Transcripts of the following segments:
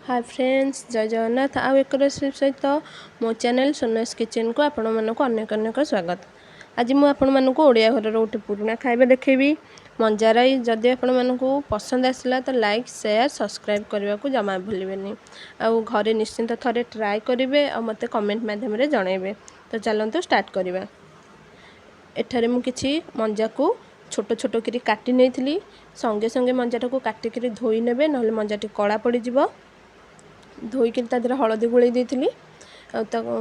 ହାଏ friends, ଜୟ ଜଗନ୍ନାଥ। ଆଉ ଏକ recipe ସହିତ ମୋ ଚ୍ୟାନେଲ୍ ସୋନାସ୍ କିଚେନ୍କୁ ଆପଣମାନଙ୍କୁ ଅନେକ ଅନେକ ସ୍ୱାଗତ। ଆଜି ମୁଁ ଆପଣମାନଙ୍କୁ ଓଡ଼ିଆ ଘରର ଗୋଟେ ପୁରୁଣା ଖାଇବା ଦେଖେଇବି, ମଞ୍ଜାରାଇ। ଯଦି ଆପଣମାନଙ୍କୁ ପସନ୍ଦ ଆସିଲା ତ ଲାଇକ୍, ସେୟାର, ସବସ୍କ୍ରାଇବ୍ କରିବାକୁ ଜମା ଭୁଲିବେନି। ଆଉ ଘରେ ନିଶ୍ଚିନ୍ତ ଥରେ ଟ୍ରାଏ କରିବେ ଆଉ ମୋତେ କମେଣ୍ଟ ମାଧ୍ୟମରେ ଜଣାଇବେ। ତ ଚାଲନ୍ତୁ ଷ୍ଟାର୍ଟ କରିବା। ଏଠାରେ ମୁଁ କିଛି ମଞ୍ଜାକୁ ଛୋଟ ଛୋଟ କରି କାଟି ନେଇଥିଲି। ସଙ୍ଗେ ସଙ୍ଗେ ମଞ୍ଜାଟାକୁ କାଟିକିରି ଧୋଇ ନେବେ, ନହେଲେ ମଞ୍ଜାଟି କଳା ପଡ଼ିଯିବ। ଧୋଇକିରି ତା ଦେହରେ ହଳଦୀ ଗୋଳେଇ ଦେଇଥିଲି। ଆଉ ତାକୁ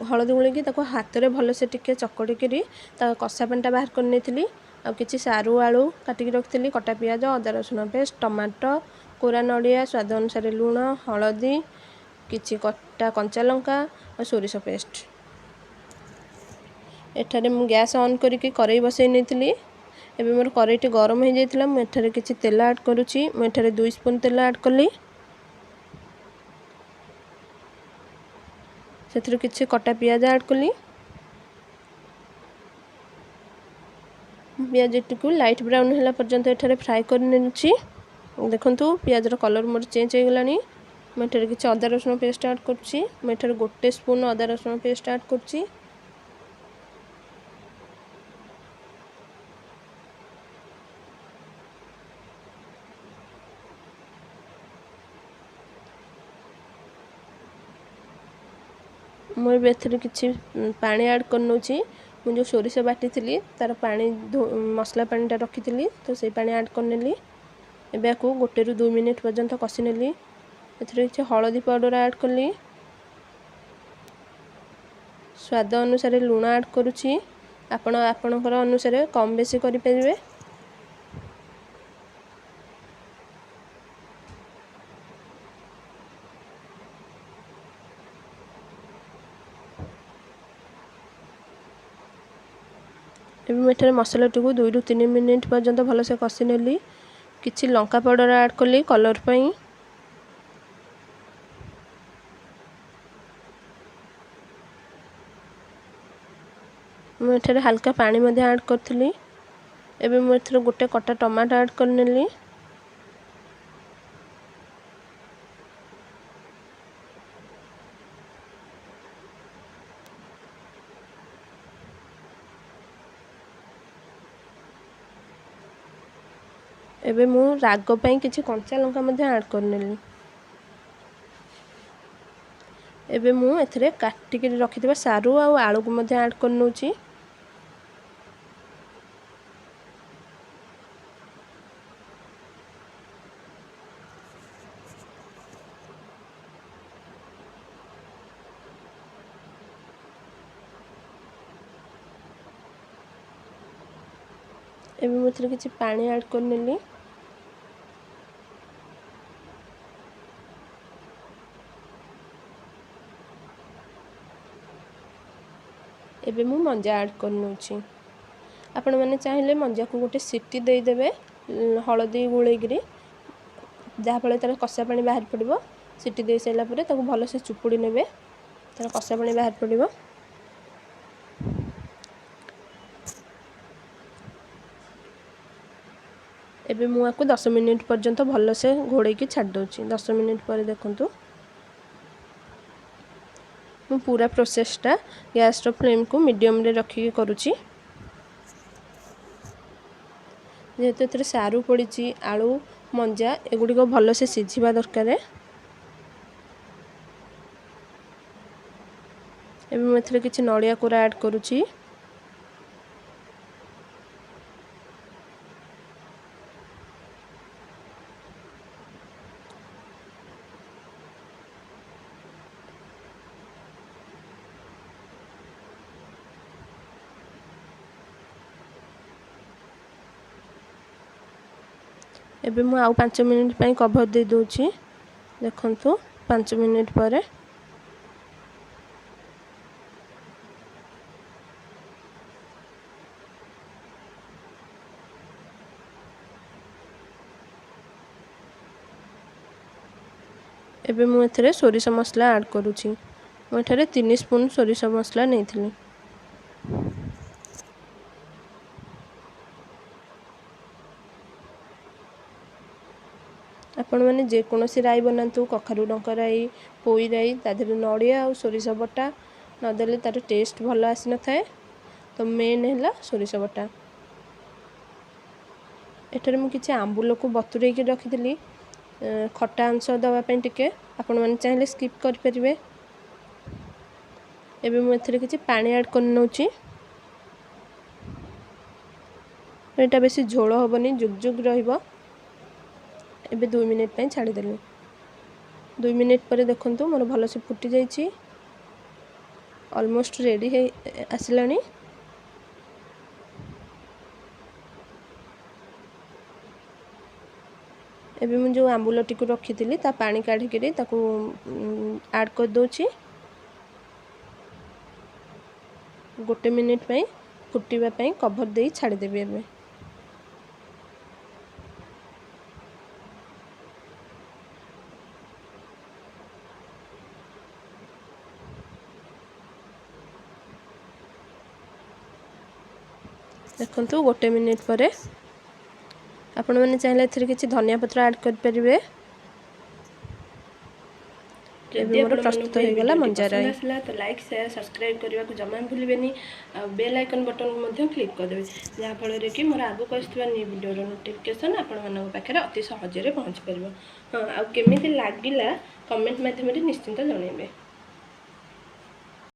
ହଳଦୀ ଗୋଳେଇକି ତାକୁ ହାତରେ ଭଲସେ ଟିକେ ଚକଟିକିରି ତା କଷା ପାଣିଟା ବାହାର କରି ନେଇଥିଲି। ଆଉ କିଛି ସାରୁ ଆଳୁ କାଟିକି ରଖିଥିଲି, କଟା ପିଆଜ, ଅଦା ରସୁଣ ପେଷ୍ଟ, ଟମାଟୋ, କୋରା ନଡ଼ିଆ, ସ୍ୱାଦ ଅନୁସାରେ ଲୁଣ, ହଳଦୀ, କିଛି କଟା କଞ୍ଚା ଲଙ୍କା ଆଉ ସୋରିଷ ପେଷ୍ଟ। ଏଠାରେ ମୁଁ ଗ୍ୟାସ୍ ଅନ୍ କରିକି କରେଇ ବସେଇ ନେଇଥିଲି। ଏବେ ମୋର କରେଇଟି ଗରମ ହେଇଯାଇଥିଲା। ମୁଁ ଏଠାରେ କିଛି ତେଲ ଆଡ଼୍ କରୁଛି। ମୁଁ ଏଠାରେ 2 ସ୍ପୁନ୍ ତେଲ ଆଡ଼୍ କଲି। ସେଥିରୁ କିଛି କଟା ପିଆଜ ଆଡ଼୍ କଲି। ପିଆଜଟିକୁ ଲାଇଟ୍ ବ୍ରାଉନ୍ ହେଲା ପର୍ଯ୍ୟନ୍ତ ଏଠାରେ ଫ୍ରାଏ କରି ନେଉଛି। ଦେଖନ୍ତୁ, ପିଆଜର କଲର୍ ମୋର ଚେଞ୍ଜ ହେଇଗଲାଣି। ମୁଁ ଏଠାରେ କିଛି ଅଦା ରସୁଣ ପେଷ୍ଟ ଆଡ଼୍ କରୁଛି। ମୁଁ ଏଠାରେ 1 ସ୍ପୁନ୍ ଅଦା ରସୁଣ ପେଷ୍ଟ ଆଡ଼୍ କରୁଛି। ମୁଁ ଏବେ ଏଥିରେ କିଛି ପାଣି ଆଡ଼୍ କରିନେଉଛି। ମୁଁ ଯେଉଁ ସୋରିଷ ବାଟିଥିଲି, ତା'ର ପାଣି, ମସଲା ପାଣିଟା ରଖିଥିଲି, ତ ସେଇ ପାଣି ଆଡ଼୍ କରିନେଲି। ଏବେ ୟାକୁ 1ରୁ 2 ମିନିଟ୍ ପର୍ଯ୍ୟନ୍ତ କଷିନେଲି। ଏଥିରେ କିଛି ହଳଦୀ ପାଉଡ଼ର ଆଡ଼୍ କଲି। ସ୍ୱାଦ ଅନୁସାରେ ଲୁଣ ଆଡ଼୍ କରୁଛି। ଆପଣ ଆପଣଙ୍କର ଅନୁସାରେ କମ୍ ବେଶୀ କରିପାରିବେ। ଏବେ ମୁଁ ଏଠାରେ ମସଲାଟିକୁ 2ରୁ 3 ମିନିଟ୍ ପର୍ଯ୍ୟନ୍ତ ଭଲସେ କଷିନେଲି। କିଛି ଲଙ୍କା ପାଉଡ଼ର ଆଡ଼୍ କଲି କଲର୍ ପାଇଁ। ମୁଁ ଏଠାରେ ହାଲକା ପାଣି ମଧ୍ୟ ଆଡ଼୍ କରିଥିଲି। ଏବେ ମୁଁ ଏଥିରେ ଗୋଟେ କଟା ଟମାଟୋ ଆଡ଼୍ କରିନେଲି। ଏବେ ମୁଁ ରାଗ ପାଇଁ କିଛି କଞ୍ଚା ଲଙ୍କା ମଧ୍ୟ ଆଡ଼୍ କରିନେଲି। ଏବେ ମୁଁ ଏଥିରେ କାଟିକିରି ରଖିଥିବା ସାରୁ ଆଉ ଆଳୁକୁ ମଧ୍ୟ ଆଡ଼୍ କରିନେଉଛି। ଏବେ ମୁଁ ଏଥିରେ କିଛି ପାଣି ଆଡ଼୍ କରିନେଲି। ଏବେ ମୁଁ ମଞ୍ଜା ଆଡ଼୍ କରିନେଉଛି। ଆପଣମାନେ ଚାହିଁଲେ ମଞ୍ଜାକୁ ଗୋଟେ ସିଟି ଦେଇଦେବେ ହଳଦୀ ଗୋଳେଇକିରି, ଯାହାଫଳରେ ତା'ର କଷା ପାଣି ବାହାରି ପଡ଼ିବ। ସିଟି ଦେଇ ସାରିଲା ପରେ ତାକୁ ଭଲସେ ଚୁପୁଡ଼ି ନେବେ, ତା'ର କଷା ପାଣି ବାହାରି ପଡ଼ିବ। ଏବେ ମୁଁ ଆକୁ 10 ମିନିଟ୍ ପର୍ଯ୍ୟନ୍ତ ଭଲସେ ଘୋଡ଼େଇକି ଛାଡ଼ି ଦେଉଛି। 10 ମିନିଟ୍ ପରେ ଦେଖନ୍ତୁ, ମୁଁ ପୁରା ପ୍ରୋସେସ୍ଟା ଗ୍ୟାସ୍ର ଫ୍ଲେମ୍କୁ ମିଡ଼ିୟମ୍ରେ ରଖିକି କରୁଛି। ଯେହେତୁ ଏଥିରେ ସାରୁ ପଡ଼ିଛି, ଆଳୁ, ମଞ୍ଜା ଏଗୁଡ଼ିକ ଭଲସେ ସିଝିବା ଦରକାର। ଏବେ ମୁଁ ଏଥିରେ କିଛି ନଡ଼ିଆ କୋରା ଆଡ଼୍ କରୁଛି। ଏବେ ମୁଁ ଆଉ 5 ମିନିଟ୍ ପାଇଁ କଭର୍ ଦେଇଦେଉଛି। ଦେଖନ୍ତୁ, 5 ମିନିଟ୍ ପରେ ଏବେ ମୁଁ ଏଥିରେ ସୋରିଷ ମସଲା ଆଡ଼୍ କରୁଛି। ମୁଁ ଏଠାରେ 3 ସ୍ପୁନ୍ ସୋରିଷ ମସଲା ନେଇଥିଲି। ଆପଣମାନେ ଯେକୌଣସି ରାଇ ବନାନ୍ତୁ, କଖାରୁ ଡଙ୍କ ରାଇ, ପୋଇ ରାଇ, ତା ଦେହରେ ନଡ଼ିଆ ଆଉ ସୋରିଷ ବଟା ନଦେଲେ ତା'ର ଟେଷ୍ଟ ଭଲ ଆସିନଥାଏ। ତ ମେନ୍ ହେଲା ସୋରିଷ ବଟା। ଏଠାରେ ମୁଁ କିଛି ଆମ୍ବୁଲକୁ ବତୁରେଇକି ରଖିଥିଲି ଖଟା ଅଂଶ ଦେବା ପାଇଁ ଟିକେ, ଆପଣମାନେ ଚାହିଁଲେ ସ୍କିପ୍ କରିପାରିବେ। ଏବେ ମୁଁ ଏଥିରେ କିଛି ପାଣି ଆଡ଼୍ କରିନେଉଛି। ଏଇଟା ବେଶୀ ଝୋଳ ହେବନି, ଯୁଗ ଯୁଗ ରହିବ। ଏବେ 2 ମିନିଟ୍ ପାଇଁ ଛାଡ଼ିଦେଲି। 2 ମିନିଟ୍ ପରେ ଦେଖନ୍ତୁ ମୋର ଭଲସେ ଫୁଟି ଯାଇଛି, ଅଲମୋଷ୍ଟ ରେଡ଼ି ହେଇ ଆସିଲାଣି। ଏବେ ମୁଁ ଯେଉଁ ଆମ୍ବୁଲଟିକୁ ରଖିଥିଲି ତା ପାଣି କାଢ଼ିକିରି ତାକୁ ଆଡ଼୍ କରିଦେଉଛି। 1 ମିନିଟ୍ ପାଇଁ ଫୁଟିବା ପାଇଁ କଭର୍ ଦେଇ ଛାଡ଼ିଦେବି। ଏବେ ଦେଖନ୍ତୁ 1 ମିନିଟ୍ ପରେ ଆପଣମାନେ ଚାହିଁଲେ ଏଥିରେ କିଛି ଧନିଆ ପତ୍ର ଆଡ଼୍ କରିପାରିବେ। ଯଦି ଏବେ ମୋର ପ୍ରସ୍ତୁତ ଆପଣମାନଙ୍କୁ ଏହି ହେଇଗଲା ଭିଡ଼ିଓଟି ମଞ୍ଜା ପସନ୍ଦ ରାଇ। ଆସିଲା ତ ଲାଇକ୍, ସେୟାର, ସବସ୍କ୍ରାଇବ୍ କରିବାକୁ ଜମା ଭୁଲିବେନି ଆଉ ବେଲ୍ ଆଇକନ୍ ବଟନ୍କୁ ମଧ୍ୟ କ୍ଲିକ୍ କରିଦେବେ, ଯାହାଫଳରେ କି ମୋର ଆଗକୁ ଆସୁଥିବା ନ୍ୟୁ ଭିଡ଼ିଓର ନୋଟିଫିକେସନ୍ ଆପଣମାନଙ୍କ ପାଖରେ ଅତି ସହଜରେ ପହଞ୍ଚିପାରିବ। ହଁ, ଆଉ କେମିତି ଲାଗିଲା କମେଣ୍ଟ ମାଧ୍ୟମରେ ନିଶ୍ଚିନ୍ତ ଜଣାଇବେ।